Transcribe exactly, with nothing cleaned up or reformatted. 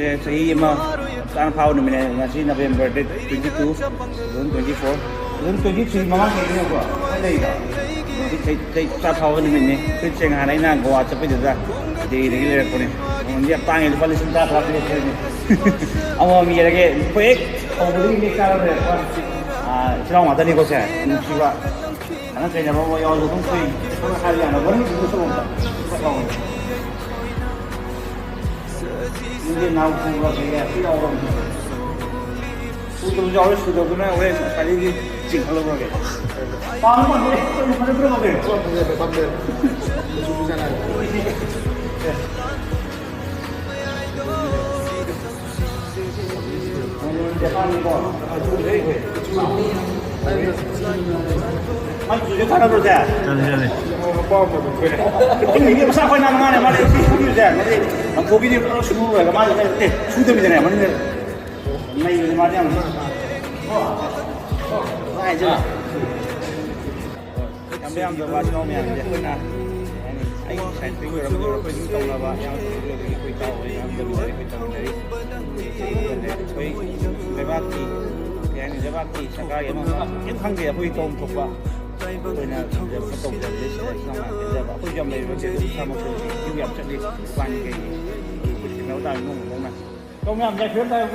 ꯆꯍꯤ ꯑꯃ ꯆꯞ ꯆꯥꯅ ꯐꯥꯕ ꯅꯨꯃꯤꯠꯅꯦ꯫ ꯉꯁꯤ November date twenty two, two thousand twenty four, two thousand twenty three ꯃꯃꯥꯡ ꯆꯍꯤꯅꯦꯕꯀꯣ꯫ ꯂꯩꯗ꯫ ꯉꯁꯤ ꯆꯍꯤ, ꯆꯍꯤ ꯆꯞ ꯆꯥ ꯐꯥꯕ ꯅꯨꯃꯤꯠꯅꯤ꯫ ꯐꯨꯔꯤꯠꯁꯦ ꯉꯍꯥꯟ ꯑꯩꯅ ꯒꯣꯋꯥ ꯆꯠꯄꯩꯗꯨꯗ ꯗꯦꯜꯂꯤꯗꯒꯤ ꯂꯩꯔꯛꯄꯅꯦ꯫ ꯃꯃꯜꯗꯤ ꯌꯥꯝ ꯇꯥꯡꯉꯦ, ꯂꯨꯄꯥ ꯂꯤꯁꯤꯡ ꯇꯔꯥ ꯐꯥ ꯄꯤꯔꯛꯄꯅꯦ꯫ ꯑꯃꯃꯝ ꯌꯦꯜꯂꯒꯦ꯫ ꯑꯩꯈꯣꯏ ꯍꯦꯛ ꯍꯧꯕꯗꯒꯤ ꯍꯦꯛ ꯆꯥꯔ ꯂꯩꯔꯛꯄ, ꯑꯥ, ꯏꯆꯤꯜ ꯏꯅꯥꯎ ꯉꯥꯛꯇꯅꯤꯀꯣ ꯁꯦ꯫ ꯅꯨꯡꯁꯤꯕ꯫ ꯈꯪꯅ ꯆꯩꯅꯕ ꯑꯃ ꯌꯥꯎꯔꯁꯨ ꯑꯗꯨꯝ ꯐꯩ꯫ ꯑꯩꯈꯣꯏꯅ ꯍꯥꯏꯕ ꯌꯥꯅꯕ ꯃꯤ ꯑꯗꯨꯝ ꯆꯠꯂꯣ꯫ ꯅꯪꯗꯤ ꯅꯥꯎ ꯁꯨꯕ꯭ꯔꯥ ꯀꯩꯀꯥ ꯑꯝꯇ ꯌꯥꯎꯗꯕꯅꯤ꯫ ꯁꯨꯗꯕꯁꯨ ꯌꯥꯎꯔꯦ, ꯁꯨꯗꯕꯗꯨꯅ ꯍꯣꯔꯦꯟ ꯉꯁꯥꯏꯗꯒꯤ ꯆꯤꯡꯈꯠꯂꯨꯔꯒꯦ꯫ ꯄꯥꯝꯃꯤ ꯄꯥꯝꯃꯤ, ꯑꯩꯈꯣꯏ ꯐꯅ ꯐꯅ ꯐꯅ꯫ ꯃꯥꯏ ꯇꯨꯁꯦ ꯊꯥꯅꯕ꯭ꯔꯣ ꯁꯦ? ꯆꯠꯂꯦ, ꯆꯠꯂꯦ꯫ ꯑꯩꯈꯣꯏ ꯃꯤꯒꯤ ꯃꯁꯥ ꯑꯩꯈꯣꯏ ꯅꯥꯟꯅ ꯉꯥꯡꯅ ꯃꯥꯅ ꯁꯤ ꯁꯨꯕꯤꯔꯨꯁꯦ꯫ ꯃꯥꯗꯤ ꯂꯪꯊꯣꯛꯄꯤꯗꯤ ꯄꯨꯔꯥ ꯁꯨꯔꯨꯔꯒ ꯃꯥꯁꯦ, ꯑꯦ, ꯁꯨꯗꯕꯤꯗꯅꯦ ꯃꯅꯤꯡꯗ ꯅꯩꯕꯅꯦ ꯃꯥꯗꯤ ꯌꯥꯝꯅ꯫ ꯀꯣ? ꯀꯣ? ꯍꯥꯏꯁꯦ꯫ ꯌꯥꯝꯕ ꯌꯥꯝꯗꯕ ꯏꯅꯥꯎ ꯃꯌꯥꯝꯁꯦ ꯑꯩꯈꯣꯏꯅ ꯑꯩꯒꯤ ꯁꯥꯏꯠꯇꯒꯤ ꯑꯣꯏꯔꯝꯗꯣꯏꯔ ꯑꯩꯈꯣꯏ ꯑꯗꯨꯝ ꯇꯧꯅꯕ ꯌꯥꯝ ꯐꯖꯅ ꯑꯩꯈꯣꯏ ꯏꯇꯥꯎ ꯍꯣꯏ ꯌꯥꯝ ꯇꯧꯃꯤꯟꯅꯔꯤ, ꯑꯩꯈꯣꯏ ꯇꯧꯃꯤꯟꯅꯔꯤ꯫ ꯑꯩꯈꯣꯏ ꯂꯩꯕꯥꯛꯀꯤ, ꯀꯩ ꯍꯥꯏꯅꯤ, ꯂꯩꯕꯥꯛꯀꯤ ꯁꯔꯀꯥꯔꯒꯤ ꯑꯃ ꯑꯃ ꯀꯩꯝ ꯈꯪꯗꯦ, ꯑꯩꯈꯣꯏ ꯇꯧꯐꯝ ꯊꯣꯛꯄ ꯑꯩꯈꯣꯏꯅ ꯇꯧꯖꯕ ꯇꯧꯖꯕꯗꯤ ꯁꯤꯗ ꯏꯆꯤꯟ ꯏꯅꯥꯎ ꯃꯌꯥꯝ ꯄꯦꯟꯖꯕ꯫ ꯑꯩꯈꯣꯏꯁꯨ ꯌꯥꯝ ꯂꯩꯕ ꯅꯠꯇꯦ, ꯑꯗꯨꯝ ꯏꯁꯥꯃꯛꯁꯨ ꯌꯨꯝ ꯌꯥꯝ ꯆꯠꯂꯤ, ꯗꯨꯀꯥꯟꯒꯤ ꯀꯩꯒꯤ꯫ ꯑꯩꯈꯣꯏ ꯊꯦꯡꯅꯕ ꯇꯥꯔꯦ ꯅꯣꯡꯃ ꯅꯣꯡꯃ꯫ ꯇꯧ ꯃꯌꯥꯝ ꯌꯥꯏꯐꯔ ꯇꯥꯔꯦ꯫